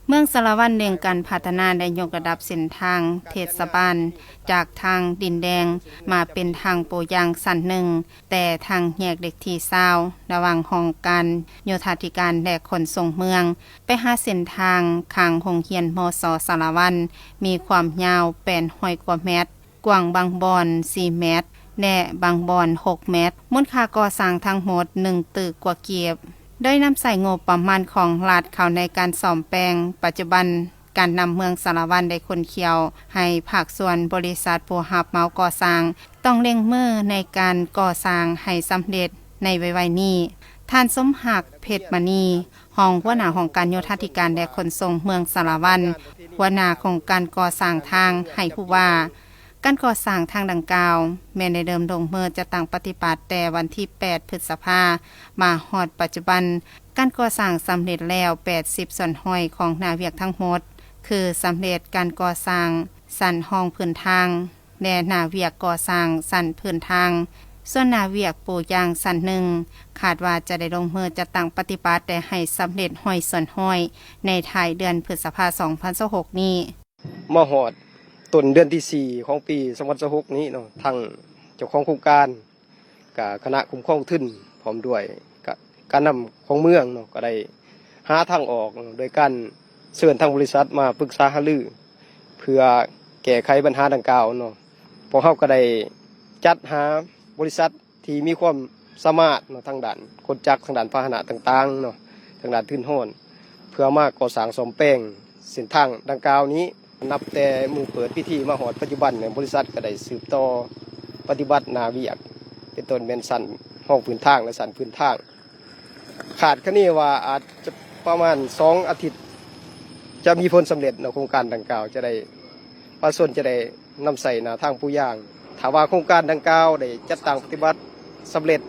ເມືອງສາລະວັນເລັ່ງການພັດທະນາ ແລະ ຍົກລະດັບເສັ້ນທາງເທດສະບານ ຈາກທາງດິນແດງມາເປັນທາງປູຢາງຊັ້ນໜຶ່ງ ແຕ່ທາງແຍກເລກທີຊາວ ລະຫວ່າງຫ້ອງການໂຍທາທິການ ແລະ ຂົນສົ່ງເມືອງ ໄປຫາເສັ້ນທາງຂ້າງໂຮງຮຽນ ມສ ສາລະວັນ ມີຄວາມຍາວແປດຮ້ອຍກວ່າແມັດ, ກວ້າງບາງບ່ອນສີ່ແມັດ ແລະ ບາງບ່ອນຫົກແມັດ, ມູນຄ່າກໍ່ສ້າງທັງໝົດໜຶ່ງຕື້ກວ່າກີບ, ໂດຍນຳໃຊ້ງົບປະມານຂອງລັດເຂົ້າໃນການສ້ອມແປງ. ປັດຈຸບັນ ການນຳເມືອງສາລະວັນໄດ້ຂົນຂຽວໃຫ້ພາກສ່ວນບໍລິສັດຜູ້ຮັບເໝົາກໍ່ສ້າງ ຕ້ອງເລັ່ງມືໃນການກໍ່ສ້າງໃຫ້ສຳເລັດໃນໄວໆນີ້. ທ່ານ ສົມຮັກ ເພັດມະນີ ຮອງຫົວໜ້າຫ້ອງການໂຍທາທິການ ແລະ ຂົນສົ່ງເມືອງສາລະວັນ, ຫົວໜ້າໂຄງການກໍ່ສ້າງທາງ ໃຫ້ຮູ້ວ່າ ການກໍ່ສ້າງທາງດັ່ງກ່າວ ແມ່ນໄດ້ເລີ່ມລົງມືຈັດຕັ້ງປະຕິບັດແຕ່ວັນທີແປດ ພຶດສະພາ ມາຮອດປັດຈຸບັນ, ການກໍ່ສ້າງສຳເລັດແລ້ວແປດສິບສ່ວນຮ້ອຍຂອງໜ້າວຽກທັງໝົດ, ຄືສຳເລັດການກໍ່ສ້າງຊັ້ນຮອງພື້ນທາງ ແລະ ໜ້າວຽກກໍ່ສ້າງຊັ້ນພື້ນທາງ, ສ່ວນໜ້າວຽກປູຢາງຊັ້ນໜຶ່ງ ຄາດວ່າຈະໄດ້ລົງມືຈັດຕັ້ງປະຕິບັດໄດ້ໃຫ້ສຳເລັດຮ້ອຍສ່ວນຮ້ອຍ ໃນທ້າຍເດືອນພຶດສະພາ ສອງພັນຊາວຫົກນີ້. ມາຮອດຕົ້ນເດືອນທີສີ່ຂອງປີສອງພັນຊາວຫົກນີ້ເນາະ, ທາງເຈົ້າຂອງໂຄງການ ກະຄະນະຄຸ້ມຄອງທຶນ ພ້ອມດ້ວຍກະການນຳຂອງເມືອງເນາະ ກະໄດ້ຫາທາງອອກ ໂດຍການເຊີນທາງບໍລິສັດມາປຶກສາຫາລື ເພື່ອແກ້ໄຂບັນຫາດັ່ງກ່າວເນາະ. ພວກເຮົາກະໄດ້ຈັດຫາບໍລິສັດ ທີ່ມີຄວາມສາມາດເນາະ ທາງດ້ານກົນຈັກ ທາງດ້ານພາຫະນະຕ່າງໆເນາະ ທາງດ້ານທຶນຮອນ ເພື່ອມາກໍ່ສ້າງສ້ອມແປງເສັ້ນທາງດັ່ງກ່າວນີ້. ນັບແຕ່ມື້ເປີດພິທີມາຮອດປັດຈຸບັນນີ້ ບໍລິສັດກະໄດ້ສືບຕໍ່ປະຕິບັດໜ້າວຽກ ເປັນຕົ້ນແມ່ນຊັ້ນຮອງພື້ນທາງ ແລະ ຊັ້ນພື້ນທາງ. ຄາດຄະເນວ່າອາດຈະປະມານສອງອາທິດ ຈະມີຜົນສຳເລັດເນາະ, ໂຄງການດັ່ງກ່າວຈະໄດ້ ປະຊາຊົນຈະໄດ້ ນຳໃຊ້ໜ້າທາງປູຢາງ. ຖ້າວ່າໂຄງການດັ່ງກ່າວໄດ້ຈັດຕັ້ງປະຕິບັດສຳເລັດ,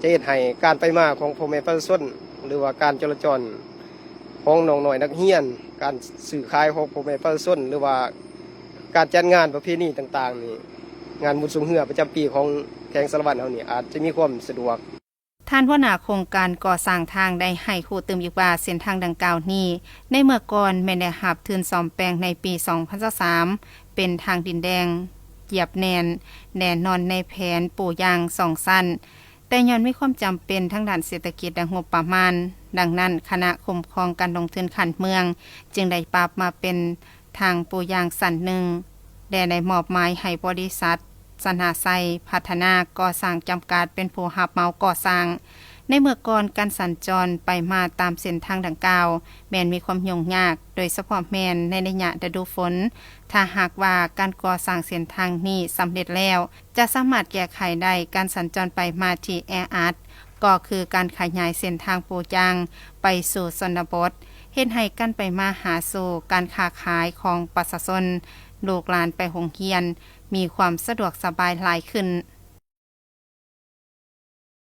ຈະເຮັດໃຫ້ການໄປມາຂອງພໍ່ແມ່ປະຊາຊົນ ຫຼືວ່າການຈະລາຈອນຂອງນ້ອງນ້ອຍນັກຮຽນ, ການຊື້ຂາຍຂອງພໍ່ແມ່ປະຊາຊົນ ຫຼືວ່າການຈັດງານປະເພນີຕ່າງໆນີ້, ງານບຸນຊ່ວງເຮືອປະຈຳປີຂອງແຂວງສາລະວັນເຮົານີ້ ອາດຈະມີຄວາມສະດວກ. ທ່ານຫົວໜ້າໂຄງການກໍ່ສ້າງທາງໄດ້ໃຫ້ຮູ້ຕື່ມອີກວ່າ ເສັ້ນທາງດັ່ງກ່າວນີ້ ໃນເມື່ອກ່ອນແມ່ນໄດ້ຮັບທຶນສ້ອມແປງໃນປີສອງພັນຊາວສາມ ເປັນທາງດິນແດງ ຢຽບແໜ້ນ ແນ່ນອນໃນແຜນປູຢາງສອງຊັ້ນ, ແຕ່ຍ້ອນມີຄວາມຈຳເປັນທາງດ້ານເສດຖະກິດ ແລະ ງົບປະມານ, ດັ່ງນັ້ນ ຄະນະຄຸ້ມຄອງການລົງທຶນຂັ້ນເມືອງ ຈຶ່ງໄດ້ປັບມາເປັນ ທາງປູຢາງຊັ້ນໜຶ່ງ ແລະ ໄດ້ມອບໝາຍໃຫ້ບໍລິສັດ ຊະນະໄຊພັດທະນາກໍ່ສ້າງຈຳກັດ ເປັນຜູ້ຮັບເໝົາກໍ່ສ້າງ. ໃນເມື່ອກ່ອນ ການສັນຈອນໄປມາຕາມເສັ້ນທາງດັ່ງກ່າວ ແມ່ນມີຄວາມຫຍຸ້ງຍາກ, ໂດຍສະເພາະແມ່ນໃນໄລຍະລະດູຝົນ. ຖ້າຫາກວ່າການກໍ່ສ້າງເສັ້ນທາງນີ້ສຳເລັດແລ້ວ ຈະສາມາດແກ້ໄຂໄດ້ການສັນຈອນໄປມາທີ່ແອອັດ, ກໍຄືການຂະຫຍາຍເສັ້ນທາງປູຢາງໄປສູ່ຊົນນະບົດ, ເຮັດໃຫ້ການໄປມາຫາສູ່ການຄ້າຂາຍຂອງປະຊາຊົນ, ລູກຫຼານໄປໂຮງຮຽນ ມີຄວາມສະດວກສະບາຍຫຼາຍຂຶ້ນ.